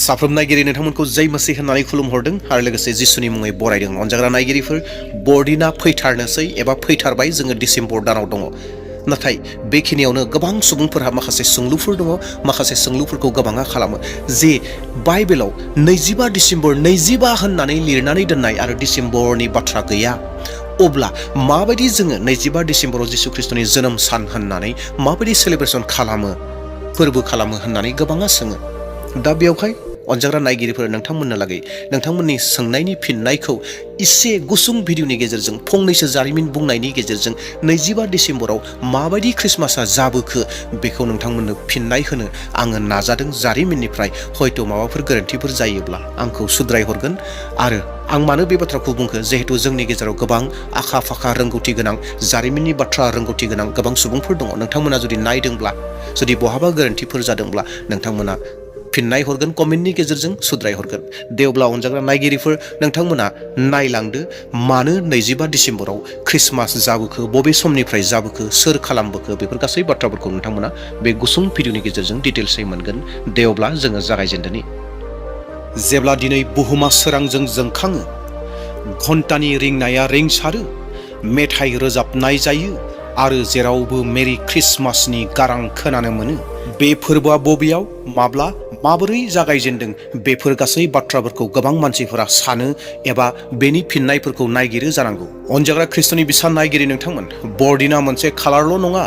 साफ्रोम नायगिरि नोंथांमोनखौ जय मसीह होननानै खुलुमहरदों आरो लोगोसे जिसुनि मुङै बरायदों। अनजाग्रा नायगिरिफोर, बरदिना फैथारनोसै एबा फैथारबाय, जोङो डिसेम्बर दानाव दङ। नाथाय बेखिनियावनो गोबां सुबुंफोरहा माखासे सोंलुफोर दङ। माखासे सोंलुफोरखौ गोबाङा खालामो जे बाइबेलाव 25 डिसेम्बर 25 होननानै लिरनानै दोननाय आरो डिसेम्बरनि बाथ्रा गैया। अब्ला माबायदि जोङो 25 डिसेम्बराव जिसु ख्रिस्टनि जोनोम सान होननानै माबायदि सेलेब्रेसन खालामो, फोरबो खालामो होननानै गोबाङा सोङो। दा बेवहाय अनजाग्रा नायगिरिफोर, नोंथांमोननो लागै नोंथांमोननि सोंनायनि फिननायखौ इसे गुसुं भिडिअनि गेजेरजों फंनैसो जारिमिन बुंनायनि गेजेरजों 25 डिसेम्बराव माबायदि ख्रिस्टमासा जाबोखो बेखौ नोंथांमोननो फिननाय होनो आङो नाजादों। जारिमिननिफ्राय हयथ' माबाफोर गोरोन्थिफोर जायोब्ला आंखौ सुद्रायहरगोन। आरो आं मानो बे बाथ्राखौ बुंखो, जिहेतु जोंनि गेजेराव गोबां आखा फाखा रोंगौथि गोनां, जारिमिननि बाथ्रा रोंगौथि गोनां गोबां सुबुंफोर दङ। नोंथांमोना जुदि नायदोंब्ला, जुदि बहाबा गोरोन्थिफोर जादोंब्ला नोंथांमोना फिननाय हरगोन, कमेन्टनि गेजेरजों सुद्राय हरगोन। दे अब्ला अनजाग्रा नायगिरिफोर, नोंथांमोना नायलांदो मानो 25 डिसेम्बराव ख्रिस्टमास जाबोखो, बबे समनिफ्राय जाबोखो, सोर खालामबोखो, बेफोर गासै बाथ्राफोरखौ नोंथांमोना बे गुसुं भिडिअनि गेजेरजों डिटेल्सै मोनगोन। दे अब्ला जोङो जागायजेनदोनि। जेब्ला दिनै बुहुमा सोरांजों जोंखाङो, घन्टानि रिंनाया रिंसारो, मेथाइ रोजाबनाय जायो आरो जेरावबो मेरि ख्रिस्टमासनि गारां खोनानो मोनो। बे फोरबोआ बबेयाव, माब्ला, माबोरै जागायजेनदों, बेफोर गासै बाथ्राफोरखौ गोबां मानसिफोरा सानो एबा बेनि फिननायफोरखौ नायगिरो जानांगौ। अनजाग्रा ख्रिस्टनि बिसान नायगिरि नोंथांमोन, बरदिना मोनसे खालारल' नङा,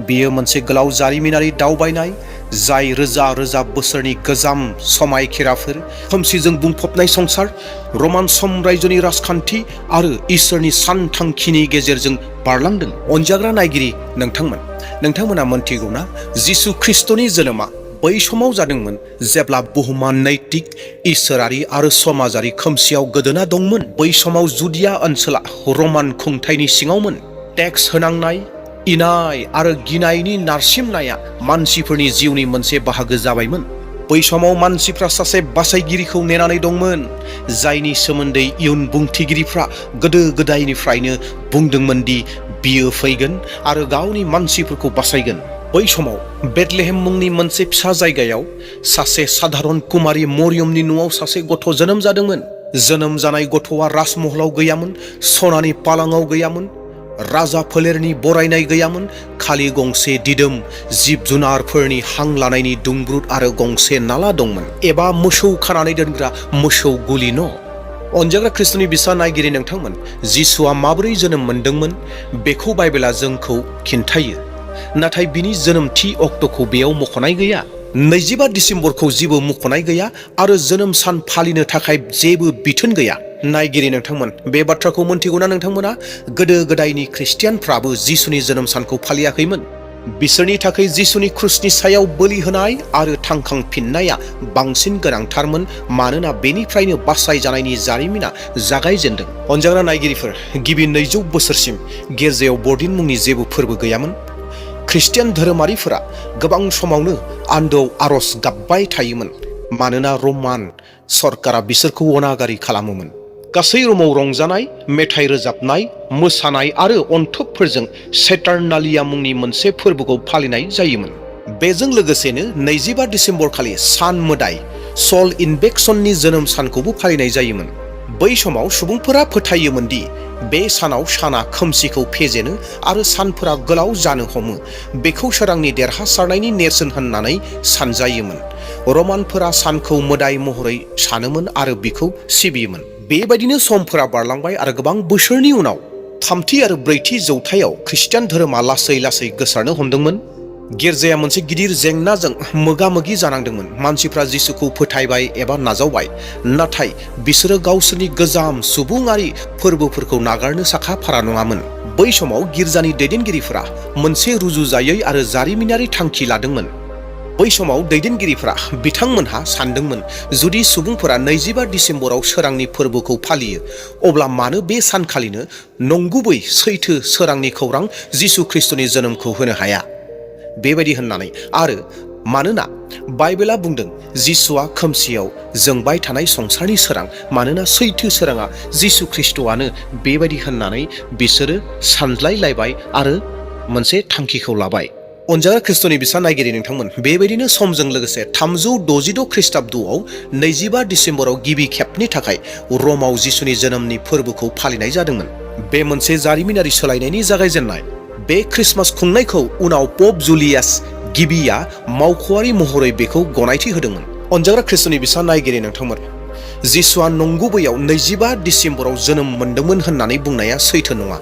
बेयो मोनसे गोलाव जारिमिनारि दावबायनाय जाय रोजा रोजा बोसोरनि गोजाम समायखिराफोर, खोमसिजों बुंफबनाय संसार, रमान साम्रायजोनि राजखान्थि आरो इसोरनि सानथांखिनि गेजेरजों बारलांदों। अनजाग्रा नायगिरि नोंथांमोना मोनथिगौना, जिसु ख्रिस्टनि जोनोमा बै समाव जादोंमोन जेब्ला बुहुमा नैतिक, इसोरारि आरो समाजारि खोमसियाव गोदोना दंमोन। बै समाव जुदिया ओनसोला रमान खुंथायनि सिङावमोन। टेक्स होनांनाय, इनाय आरो गिनायनि नारसिमनाया मानसिफोरनि जिउनि मोनसे बाहागो जाबायमोन। बै समाव मानसिफ्रा सासे बासायगिरिखौ नेनानै दंमोन, जायनि सोमोन्दै इयुन बुंथिगिरिफ्रा गोदो गोदायनिफ्रायनो बुंदोंमोन दि बियो फैगोन आरो गावनि मानसिफोरखौ बासायगोन। बै समाव बेथलेहेम मुंनि मोनसे फिसा जायगायाव सासे साधारन कुमारी मरियमनि न'आव सासे गथ' जोनोम जादोंमोन। जोनोम जानाय गथ'आ राजमहलाव गैयामोन, सनानि पालाङाव गैयामोन, राजा फोलेरनि बरायनाय गैयामोन। खालि गंसे दिदोम, जिब जुनारफोरनि हां लानायनि दुंब्रुद आरो गंसे नाला दंमोन, एबा मोसौ खानानै दोनग्रा मोसौ गुलि न'। अनजाग्रा ख्रिस्टनि बिसान नायगिरि नोंथांमोन, जिसुआ माबोरै जोनोम मोनदोंमोन बेखौ बाइबेला जोंखौ खिन्थायो, नाथाय बिनि जोनोम थि अक्ट'खौ बेयाव मख'नाय गैया। 25 डिसेम्बरखौ जेबो मख'नाय गैया आरो जोनोम सान फालिनो थाखाय जेबो बिथोन गैया। नायगिरि नोंथांमोन, बे बाथ्राखौ मोनथिगौना नोंथांमोना, गोदो गोदायनि ख्रिस्टियानफ्राबो जिसुनि जोनोम सानखौ फालियाखैमोन। बिसोरनि थाखाय जिसुनि क्रुसनि सायाव बोलि होनाय आरो थांखांफिननाया बांसिन गोनांथारमोन, मानोना बेनिफ्रायनो बासायजानायनि जारिमिना जागायजेनदों। अनजाग्रा नायगिरिफोर, गिबि 200 बोसोरसिम गिर्जायाव बरदिन मुंनि जेबो फोरबो गैयामोन। ख्रिस्टियान धोरोमारिफोरा गोबां समावनो आन्दोआव आरज गाबबाय थायोमोन, मानोना रमान सरकारा बिसोरखौ अनागारि खालामोमोन। गासै रमाव रंजानाय, मेथाइ रोजाबनाय, मोसानाय आरो अनथोबफोरजों सेटारनालिया मुंनि मोनसे फोरबोखौ फालिनाय जायोमोन। बेजों लोगोसेनो 25 डिसेम्बर खालि सान मोदाय सल इनभेक्सननि जोनोम सानखौबो फालिनाय जायोमोन। बै समाव सुबुंफोरा फोथायोमोन दि बे सानाव साना खोमसिखौ फेजेनो आरो सानफोरा गोलाव जानो हमो। बेखौ सोरांनि देरहासारनायनि नेरसोन होननानै सानजायोमोन। रमानफोरा सानखौ मोदाय महरै सानोमोन आरो बिखौ सिबियोमोन। बेबायदिनो समफोरा बारलांबाय आरो गोबां बोसोरनि उनाव 3थि आरो 4थि जौथायाव ख्रिस्टियान धोरोमा लासै लासै गोसारनो हमदोंमोन। गिर्जाया मोनसे गिदिर जेंनाजों मोगा मोगि जानांदोंमोन। मानसिफ्रा जिसुखौ फोथायबाय एबा नाजावबाय, नाथाय बिसोरो गावसोरनि गोजाम सुबुङारि फोरबोफोरखौ नागारनो साखा फारा नङामोन। बै समाव गिर्जानि दैदेनगिरिफोरा मोनसे रुजुजायै आरो जारिमिनारि थांखि लादोंमोन। बै समाव दैदेनगिरिफोरा बिथांमोनहा सानदोंमोन, जुदि सुबुंफोरा 25 डिसेम्बराव सोरांनि फोरबोखौ फालियो, अब्ला मानो बे सानखालिनो नंगुबै सैथो सोरांनि खौरां जिसु ख्रिस्टनि जोनोमखौ होनो हाया, बेबायदि होननानै। आरो मानोना बाइबेला बुंदों जिसुआ खोमसियाव जोंबाय थानाय संसारनि सोरां, मानोना सैथो सोराङा जिसु ख्रिस्टआनो, बेबायदि होननानै बिसोरो सानज्लायलायबाय आरो मोनसे थांखिखौ लाबाय। अनजाग्रा ख्रिस्ट'नि बिसा नायगिरि नोंथांमोन, बेबायदिनो समजों लोगोसे 366 ख्रिस्टाब्दआव 25 डिसेम्बराव गिबि खेबनि थाखाय रमाव जिसुनि जोनोमनि फोरबोखौ फालिनाय जादोंमोन। बे मोनसे जारिमिनारि सोलायनायनि जागायजेननाय। बे ख्रिस्टमास खुंनायखौ उनाव प'प जुलियास गिबिया मावख'आरि महरै बेखौ गनायथि होदोंमोन। अनजाग्रा ख्रिस्ट'नि बिसा नायगिरि नोंथांमोन, जिसुआ नंगुबैयाव 25 डिसेम्बराव जोनोम मोन्दोंमोन होननानै बुंनाया सैथो नङा।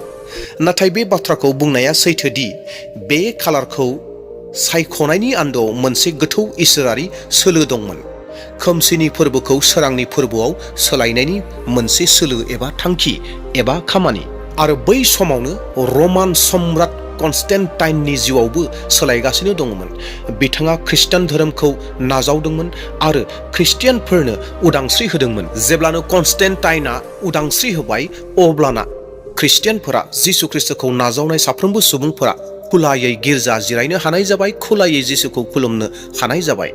नाथाय बे बाथ्राखौ बुंनाया सैथो दि बे खालारखौ सायख'नायनि आन्दोआव मोनसे गोथौ इसोरारि सोलो दंमोन। खोमसिनि फोरबोखौ सोरांनि फोरबोआव सोलायनायनि मोनसे सोलो एबा थांखि एबा खामानि। आरो बै समावनो रमान सम्राट कन्स्टेन्टाइननि जिउआवबो सोलायगासिनो दंमोन। बिथाङा खृष्टान धोरोमखौ नाजावदोंमोन आरो ख्रिस्टियानफोरनो उदांस्रि होदोंमोन। जेब्लानो कन्स्टेन्टाइनआ उदांस्रि होबाय, अब्लाना ख्रिस्टियानफोरा जिसु ख्रिस्टखौ नाजावनाय साफ्रोमबो सुबुंफोरा खुलायै गिर्जा जिरायनो हानाय जाबाय, खुलायै जिसुखौ खुलुमनो हानाय जाबाय।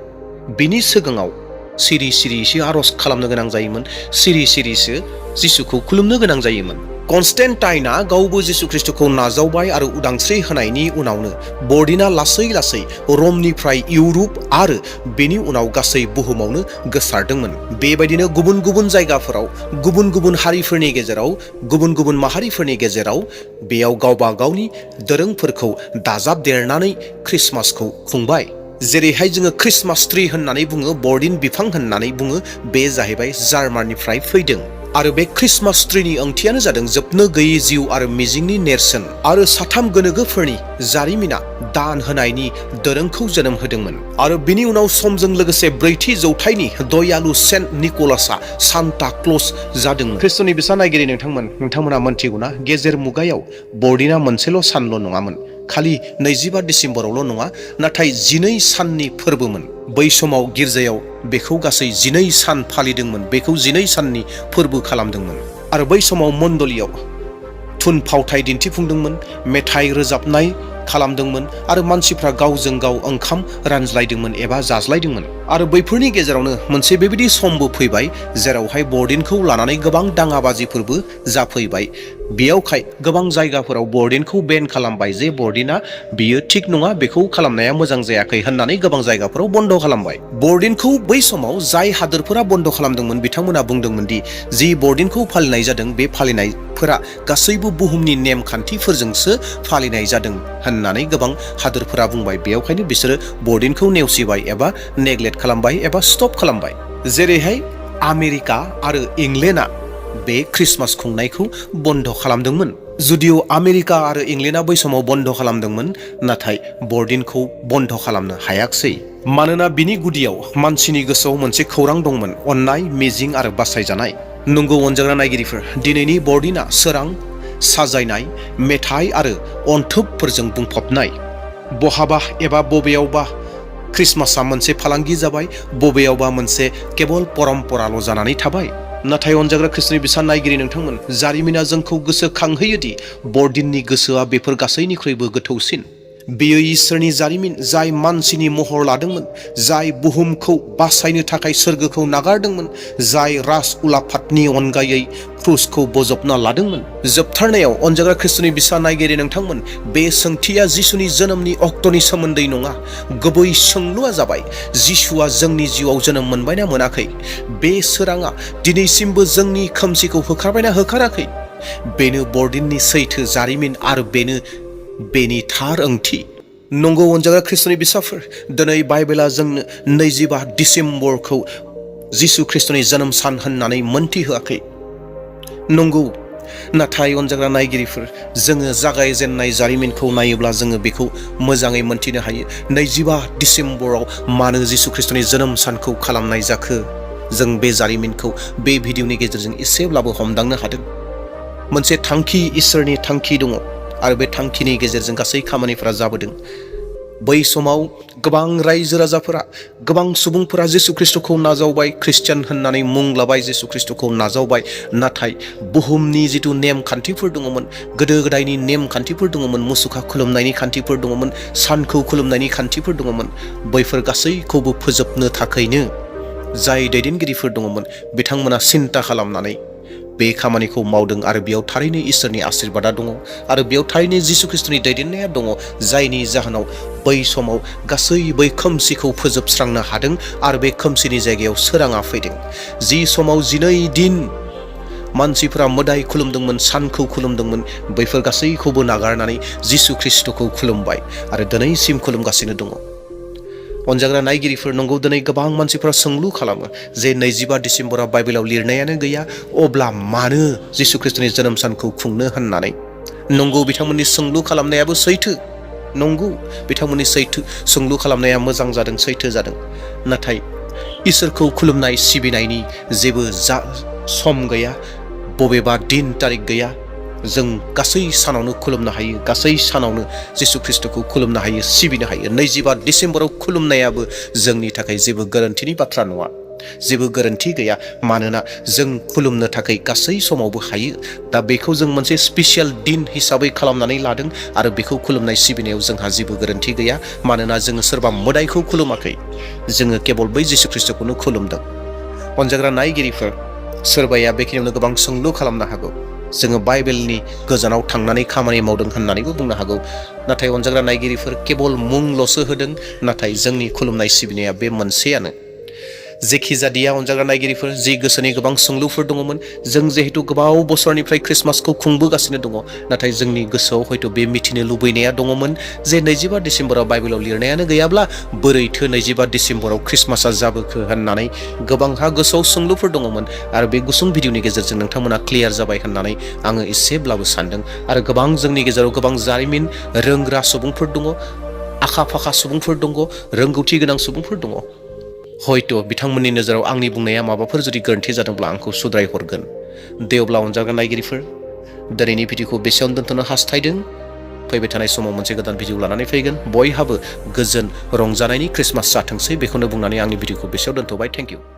बिनि सिगाङाव सिरि सिरिसो आर'ज खालामनो गोनां जायोमोन, सिरि सिरिसो जिसुखौ खुलुमनो गोनां जायोमोन। कन्स्टेन्टाइनआ गावबो जिसु ख्रिस्टखौ नाजावबाय आरो उदांस्रि होनायनि उनावनो बर्डिना लासै लासै रमनिफ्राय इउरप आरो बेनि उनाव गासै बुहुमावनो गोसारदोंमोन। बेबायदिनो गुबुन गुबुन जायगाफोराव, गुबुन गुबुन हारिफोरनि गेजेराव, गुबुन गुबुन माहारिफोरनि गेजेराव बेयाव गावबा गावनि दोरोंफोरखौ दाजाबदेरनानै ख्रिस्टमासखौ खुंबाय। जेरैहाय जोङो ख्रिस्टमास ट्री होननानै बुङो, बर्डिन बिफां होननानै बुङो, बे जाहैबाय जार्मानिफ्राय फैदों। आरो बे ख्रिस्टमास ट्रीनि ओंथियानो जादों जोबनो गैयै जिउ आरो मिजिंनि नेरसोन। आरो साथाम गोनोगोफोरनि जारिमिना दान होनायनि दोरोंखौ जोनोम होदोंमोन। आरो बिनि उनाव समजों लोगोसे 4थि जौथाइनि दयालु सेन्ट निक'लासआ सान्ता क्लज जादोंमोन। ख्रिस्ट'नि बिसा नायगिरि नोंथांमोना मोनथिगौना, गेजेर मुगायाव बर्डिना मोनसेल' सानल' नङामोन। खालि 25 डिसेम्बरावल' नङा, नाथाय 12 साननि फोरबोमोन। बै समाव गिर्जायाव बेखौ गासै 12 सान फालिदोंमोन, बेखौ 12 साननि फोरबो खालामदोंमोन। आरो बै समाव मण्डलियाव थुनफावथाय दिन्थिफुंदोंमोन, मेथाइ रोजाबनाय खालामदोंमोन आरो मानसिफ्रा गावजों गाव ओंखाम रानज्लायदोंमोन एबा जाज्लायदोंमोन। आरो बैफोरनि गेजेरावनो मोनसे बेबायदि समबो फैबाय जेरावहाय बर्डिनखौ लानानै गोबां दाङाबाजिफोरबो जाफैबाय। बेयावखाय गोबां जायगाफोराव बर्डिनखौ बेन खालामबाय जे बर्डिना बियो थिग नङा, बेखौ खालामनाया मोजां जायाखै होननानै गोबां जायगाफोराव बन्द' खालामबाय। बर्डिनखौ बै समाव जाय हादोरफोरा बन्द' खालामदोंमोन बिथांमोना बुंदोंमोन दि जि बर्डिनखौ फालिनाय जादों बे फालिनायफोरा गासैबो बुहुमनि नेमखान्थिफोरजोंसो फालिनाय जादों होननानै गोबां हादोरफोरा बुंबाय। बेयावखायनो बिसोरो बर्डिनखौ नेवसिबाय एबा नेग्लेक्ट खालामबाय एबा स्टप खालामबाय। जेरैहाय आमेरिका आरो इंलेन्डआ बे ख्रिस्टमास खुंनायखौ बन्द' खालामदोंमन। जुदिअ आमेरिका आरो इंलेन्डआ बै समाव बन्द' खालामदोंमोन, नाथाय बर्डिनखौ बन्द' खालामनो हायाखसै। मानोना बिनि गुदियाव मानसिनि गोसोआव मोनसे खौरां दंमोन, अननाय, मिजिं आरो बासायजानाय। नंगौ अनजाग्रा नायगिरिफोर, दिनैनि बर्डिना सोरां, साजायनाय, मेथाइ आरो अनथोबफोरजों बुंफबनाय। बहाबा एबा बबेयावबा ख्रिस्टमासआ मोनसे फालांगि जाबाय, बबेयावबा मोनसे केबल परम्पराल' जानानै थाबाय। नाथाय अनजाग्रा ख्रिस्ट'नि बिसा नायगिरि नोंथांमोन, जारिमिना जोंखौ गोसोखांहोयोदि बर्डिननि गोसोआ बेफोर गासैनिख्रुइबो गोथौसिन। बेयो इसोरनि जारिमिन, जाय मानसिनि महर लादोंमोन, जाय बुहुमखौ बासायनो थाखाय सोरगोखौ नागारदोंमोन, जाय राज उलाफादनि अनगायै क्रुसखौ बजबना लादोंमोन। जोबथारनायाव अनजाग्रा ख्रिस्ट'नि बिसा नायगिरि नोंथांमोन, बे सोंथिया जिसुनि जोनोमनि अक्ट'नि सोमोन्दै नङा। गुबै सोंलुआ जाबाय, जिसुआ जोंनि जिउआव जोनोम मोनबायना मोनाखै? बे सोराङा दिनैसिमबो जोंनि खोमसिखौ होखारबायना होखाराखै? बेनो बर्डिननि सैथो जारिमिन आरो बेनो बेनि थार ओंथि। नंगौ अनजाग्रा ख्रिस्ट'नि बिसाफोर, दिनै बाइबेला जोंनो 25 डिसेम्बरखौ जिसु ख्रिस्ट'नि जोनोम सान होननानै मोनथिहोआखै। नंगौ, नाथाय अनजाग्रा नायगिरिफोर, जोङो जागायजेननाय जारिमिनखौ नायोब्ला जोङो बेखौ मोजाङै मोनथिनो हायो। 25 डिसेम्बराव मानो जिसु ख्रिस्ट'नि जोनोम सानखौ खालामनाय जाखो? जों बे जारिमिनखौ बे भिडिअनि गेजेरजों एसेब्लाबो हमदांनो हादों। मोनसे थांखि, इसोरनि थांखि दङ आरो बे थांखिनि गेजेरजों गासै खामानिफोरा जाबोदों। बै समाव गोबां रायजो राजाफोरा, गोबां सुबुंफोरा जिसु ख्रिस्ट'खौ नाजावबाय, ख्रिस्टियान होननानै मुं लाबाय, जिसु ख्रिस्ट'खौ नाजावबाय। नाथाय बुहुमनि जिथु नेमखान्थिफोर दङमोन, गोदो गोदायनि नेमखान्थिफोर दङमोन, मुसुखा खुलुमनायनि खान्थिफोर दङमोन, सानखौ खुलुमनायनि खान्थिफोर दङमोन, बैफोर गासैखौबो फोजोबनो थाखायनो जाय दैदेनगिरिफोर दङमोन बिथांमोना सिन्ता खालामनानै बे खामानिखौ मावदों आरो बेयाव थारैनो इसोरनि आशीर्बादा दङ आरो बेयाव थारैनो जिसु ख्रिस्टनि दैदेननाया दङ, जायनि जाहोनाव बै समाव गासै बै खोमसिखौ फोजोबस्रांनो हादों आरो बे खोमसिनि जायगायाव सोराङा फैदों। जि समाव 12 दिन मानसिफोरा मोदाय खुलुमदोंमोन, सानखौ खुलुमदोंमोन, बैफोर गासैखौबो नागारनानै जिसु ख्रिस्टखौ खुलुमबाय आरो दिनैसिम खुलुमगासिनो दङ। अनजाग्रा नायगिरिफोर, नंगौ दिनै गोबां मानसिफोरा सोंलु खालामो जे 25 डिसेम्बरा बाइबेलाव लिरनायानो गैया, अब्ला मानो जिसु ख्रिस्टनि जोनोम सानखौ खुंनो होननानै। नंगौ, बिथांमोननि सोंलु खालामनायाबो सैथो। नंगौ, बिथांमोननि सोंलु खालामनाया मोजां जादों, सैथो जादों। नाथाय इसोरखौ खुलुमनाय सिबिनायनि जेबो सम गैया, बबेबा दिन तारिख गैया। जों गासै सानावनो खुलुमनो हायो, गासै सानावनो जिसु ख्रिस्टखौ खुलुमनो हायो, सिबिनो हायो। 25 डिसेम्बराव खुलुमनायाबो जोंनि थाखाय जेबो गोरोन्थिनि बाथ्रा नङा, जेबो गोरोन्थि गैया, मानोना जों खुलुमनो थाखाय गासै समावबो हायो। दा बेखौ जों मोनसे स्पेसियेल दिन हिसाबै खालामनानै लादों आरो बेखौ खुलुमनाय सिबिनायाव जोंहा जेबो गोरोन्थि गैया, मानोना जोङो सोरबा मोदायखौ खुलुमाखै, जोङो केबल बै जिसु ख्रिस्टखौनो खुलुमदों। अनजाग्रा नायगिरिफोर, सोरबाया बेखिनियावनो गोबां सोंलु खालामनो हागौ, जोङो बाइबेलनि गोजानाव थांनानै खामानि मावदों होननानैबो बुंनो हागौ। नाथाय अनजाग्रा नायगिरिफोर, केबल मुंल'सो होदों, नाथाय जोंनि खुलुमनाय सिबिनाया बे मोनसेयानो। जेखि जादिया अनजाग्रा नायगिरिफोर, जि गोसोनि गोबां सोंलुफोर दङमोन, जों जिहेतु गोबाव बोसोरनिफ्राय ख्रिस्टमासखौ खुंबोगासिनो दङ, नाथाय जोंनि गोसोआव हयथ' बे मिथिनो लुबैनाया दङमोन जे 25 डिसेम्बराव बाइबेलाव लिरनायानो गैयाब्ला बोरैथो 25 डिसेम्बराव ख्रिस्टमासआ जाबोखो होननानै गोबांहा गोसोआव सोंलुफोर दङमोन। आरो बे गुसुं भिडिअनि गेजेरजों नोंथांमोना क्लियार जाबाय होननानै आङो एसेब्लाबो सानदों। आरो गोबां जोंनि गेजेराव गोबां जारिमिन रोंग्रा सुबुंफोर दङ, आखा फाखा सुबुंफोर दङ, रोंगौथि गोनां सुबुंफोर दङ। हयथ' बिथांमोननि नोजोराव आंनि बुंनाया माबाफोर जुदि गोरोन्थि जादोंब्ला आंखौ सुद्राय हरगोन। दे अब्ला अनजाग्रा नायगिरिफोर, दिनैनि भिडिअखौ बेसेयावनो दोनथ'नो हास्थायदों। फैबाय थानाय समाव मोनसे गोदान भिडिअ लानानै फैगोन। बयहाबो गोजोन रंजानायनि ख्रिस्टमास जाथोंसै, बेखौनो बुंनानै आंनि भिडिअखौ बेसेयाव दोनथ'बाय। Thank you.